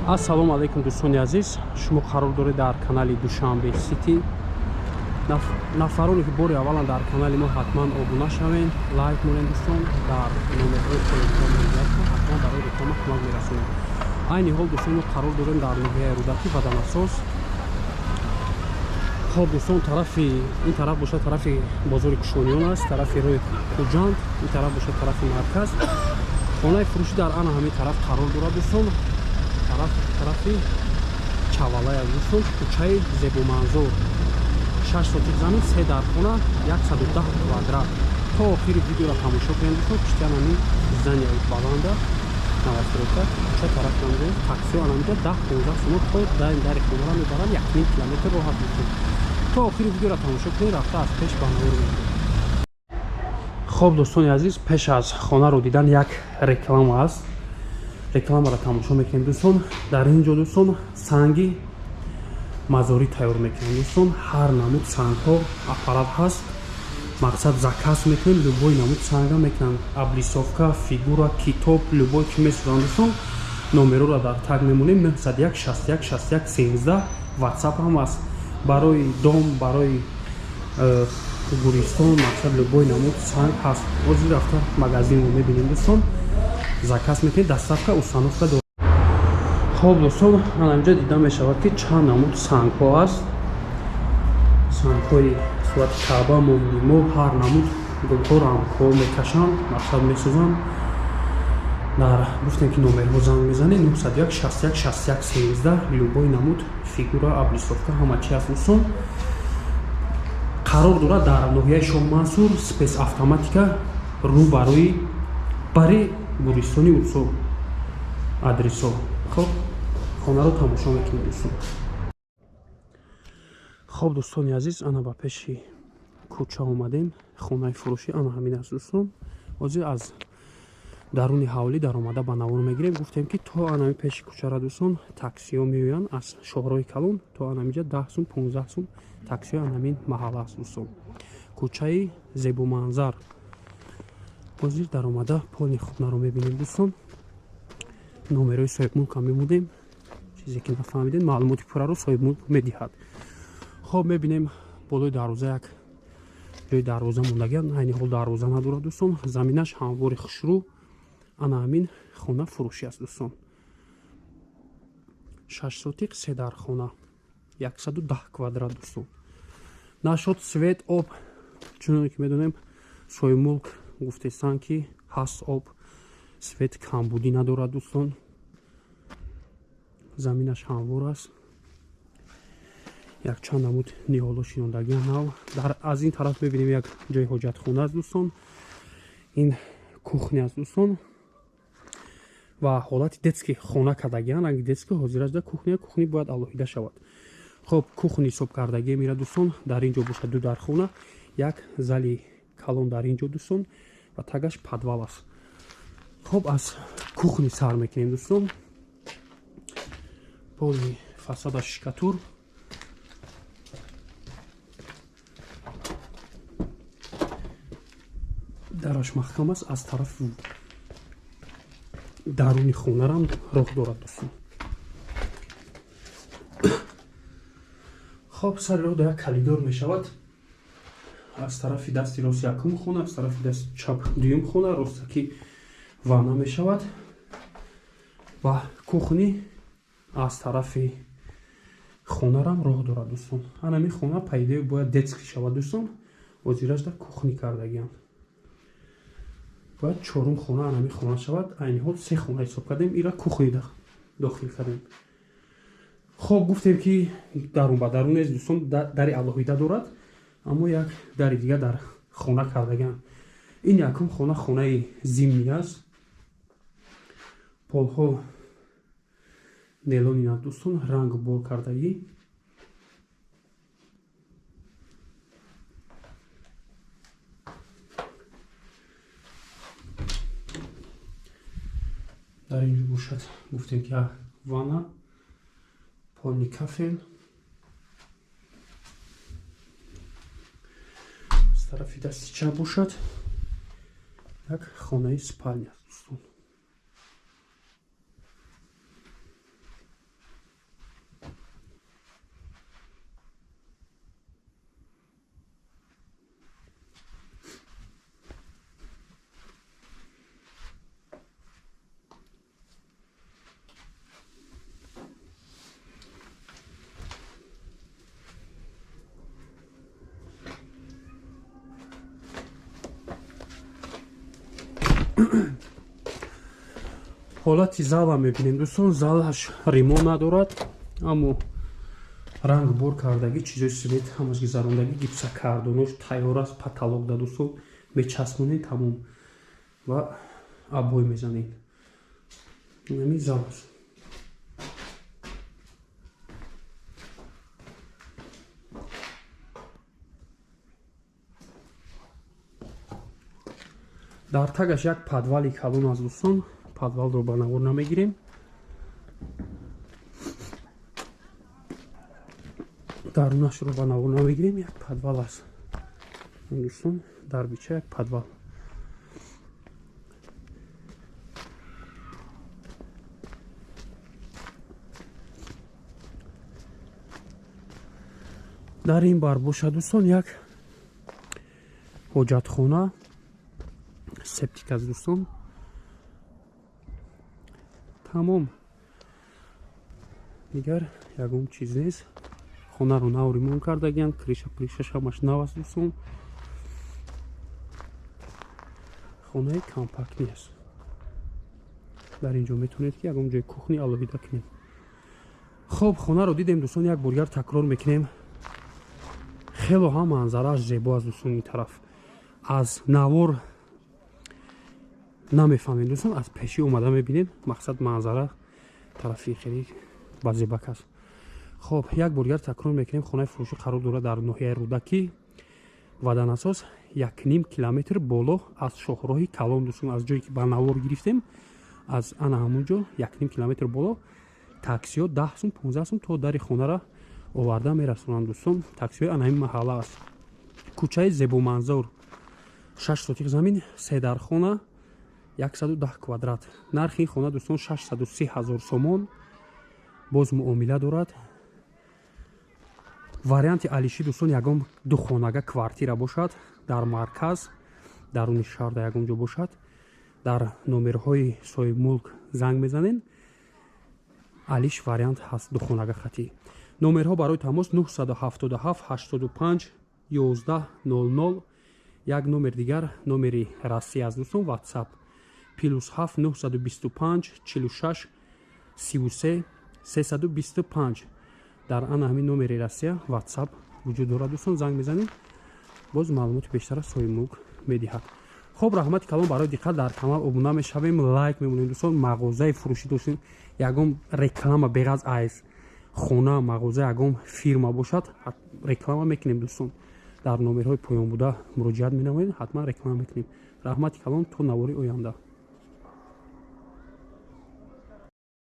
Ассалому алайкум дӯстони азиз, шумо қарор доред дар канали Душанбе Сити. Нафароне ки бори аввалан дар канали мо ҳатман обуна шавед, лайк монед дӯстон, дар номерҳои телеграм ҳатман барои реклама кӯмак мерасонед. Айни ҳол дӯстон мо қарор дорем дар ноҳияи Рӯдакӣ Ваданасоз. Хоб дӯстон, тарафи ин тараф бошад тарафи бозори Кушониён аст, тарафи рӯи Хуҷанд, ин тараф бошад тарафи марказ. Хонаи фурӯшӣ дар ана ҳамин тараф қарор дорад дӯстон. Тарафи Чавалай аст дӯстон, кӯчаи Зебоманзур. 6 сотик замин, 3 дархона, 110 квадрат. То охири видеоро тамошо кунед дӯстон. Пишти анами здания баланда новостройка, кӯча тараф намеҷа, таксио анамиҷа 10-15 сомон то дари хонаро мебаранд, 1.5 километр роҳ аст дӯстон. То охири видеоро тамошо кунед, рафта аз пеш ба навор мегирем. Хоб дӯстони азиз, пеш аз хонаро дидан як реклама аст. Рекламаро тамошо мекунем дӯстон. Дар ин ҷо дӯстон санги мазорӣ тайёр мекунем дӯстон. Ҳар намуд сангҳо аппарат ҳаст, мақсад заказ мекунем, любой намуд санга мекунанд, облисовка, фигура, китоб, любой чи месозанд дӯстон. Номероро дар таг мемонем 901 61 61 13, WhatsApp ҳам аст барои дом, барои гуристон, мақсад любой намуд санг ҳаст. Ҳозир рафта магазинро мебинем дӯстон, заказ мекунед, доставка, установка дорад. Хоб дӯстон, ана инҷа дида мешавад ки чанд намуд сангҳо аст. Сангҳои сурати Каъба, момлимо, ҳар намуд гулҳо, рангҳо мекашанд, мақсад месозанд. Дар гуфтем ки номерҳо занг мезанед 901 61 61 13, любой намуд фигура, облисовка, ҳама чи аст дӯстон. Қарор дорад дар ноҳияи Шоҳмансур, спецавтоматика, рӯ барои бари гуристони Урсо адресо. Хоб хонаро тамошо мекунем дӯстон. Хоб дӯстони азиз, ана ба пеши кӯча омадем. Хонаи фурӯшӣ ана ҳамин аст дӯстон. Ҳозир аз даруни ҳавлӣ даромада ба навор мегирем. Гуфтем ки то анами пеши кӯчара дӯстон таксиҳо меоянд аз шоҳроҳи калон то анамиҷа 10 сум, 15 сум таксиҳо анамин маҳалла аст дӯстон. Кӯчаи Зебоманзар. Ҳозир даромада поли хонаро мебинем дӯстон. Номерои соҳибмулкам мемонем, чизе ки нафаҳмидем маълумоти пурраро соҳибмулк медиҳад. Хоб мебинем болои дарвоза як ҷои дарвоза мондагиам, айни ҳол дарвоза надорад дӯстон. Заминаш ҳамвори хушрӯ. Ана ҳамин хона фурӯшӣ аст дӯстон. 6 сотиқ, 3 дархона, 110 квадрат дӯстон. Нашод свет, об, чуноне ки медонем соҳибмулк гуфтестанд ки ҳаст об, свет камбудӣ надорад дӯстон. Заминаш ҳамвор аст. Якчанд намуд ниҳоло шинондагӣ нав. Аз ин тараф мебинем як ҷои ҳоҷатхона аст дӯстон. Ин кухня аст дӯстон ва ҳолати детский хона кардагиан, ранги детский ҳозирашда кухня, кухни бояд алоҳида шавад. Хоб кухни ҳисоб кардагӣ мера дӯстон. Дар ин ҷо бошад ду дархона, як зали калон дар ин ҷо дӯстон ва тагаш подвал аст. Хоб аз кухни сар мекунем дӯстон. Поли фасадаш штукатур. Дараш маҳкам аст, аз тарафи даруни хонарам роҳ дорад дӯстон. Хоб сари роҳ як калидор мешавад. Аз тарафи дасти рост якум хона, аз тарафи дасти чап дуюм хона, ростаки ванна мешавад ва кухни аз тарафи хонарам роҳ дорад дӯстон. Анами хона по идее бояд детский шавад дӯстон. Ҳозирашда кухни кардагиам. Бояд чорум хона анами хона шавад. Айни ҳол се хона ҳисоб кардем, ира кухни дохил кардем. Хоб гуфтем ки дарун ба дарун нест дӯстон, дари алоҳида дорад, аммо як дари дигар дар хона кардагиам. Ин якум хона хонаи зимний аст. Полҳо нейлони нав дӯстон, ранг бор кардагӣ. Дар ин ҷо бошад гуфтем ки ванна, полни кафел. Аз тарафи дасти чап бошад як хонаи спальня аст дӯстон. Ҳолати зала мебинем дӯстон, залаш ремонт надорад, аммо ранг бор кардагӣ, чизои свет ҳамаш гузарондагӣ, гипсокартонош тайёр аст, потолок да дӯстон мечаспонед тамом ва обой мезанед. Ҳамин зал аст. Дар тагаш як подвали калон аст дӯстон, подвалро ба навор намегирем. Дарунашро ба навор намегирем, як подвал аст дӯстон, дар бича як подвал. Дар ин бар бошад дӯстон як ҳоҷатхона, септик аст дӯстон. Тамом, дигар ягон чиз нест. Хонаро нав ремонт кардагианд, криша пришаш ҳамаш нав аст дӯстон. Хонаи компактӣ аст. Дар ин ҷо метавонед ки ягон ҷои кухни алоҳида кунед. Хоб, хонаро дидем дӯстон, як бор дигар такрор мекунем. Хело ҳам манзарааш зебо аст дӯстон. Ин тараф аз навор намефаҳмед дӯстон, аз пешӣ омада мебинед, мақсад манзара тарафи хеле базебак аст. Хоб, як бор дигар такрор мекунем, хонаи фурӯшӣ қарор дорад дар ноҳияи Рӯдакӣ, Ваданасос, 1.5 километр боло аз шоҳроҳи калон дӯстон, аз ҷое ки ба навор гирифтем, аз ана ҳамун ҷо 1.5 километр боло. Таксиҳо 10 сум, 15 сум то дари хонара оварда мерасонанд дӯстон. Таксиҳои ана ҳамин маҳалла аст. Кӯчаи зебоманзур, 6 сотиқ замин, 3 дархона, 110 квадрат. Нархи ин хона дӯстон 630 000 сомон. Боз муомила дорад. Варианти алиши дӯстон ягон духонага квартира бошад дар марказ, даруни шаҳр дар ягон ҷо бошад, дар номерҳои соҳибмулк занг мезанед. Алиш вариант ҳаст духонага хатӣ. Номерҳо барои тамос 977 85 11 00. Як номер дигар, номери Россия аст дӯстон, WhatsApp +7 925 46 33 325. Дар ана ҳамин номери Россия WhatsApp вуҷуд дорад дӯстон, занг мезанед, боз маълумоти бештара соҳибмулк медиҳад. Хоб, раҳмати калон барои диққат. Дар канал обуна мешавем, лайк мемонем дӯстон. Мағозаи фурӯшӣ доштем, ягон реклама беғаз аз хона, мағоза, ягон фирма бошад, реклама мекунем дӯстон. Дар номерҳои поён буда муроҷиат менамоед, ҳатман реклама мекунем. Раҳмати калон, то навори оянда.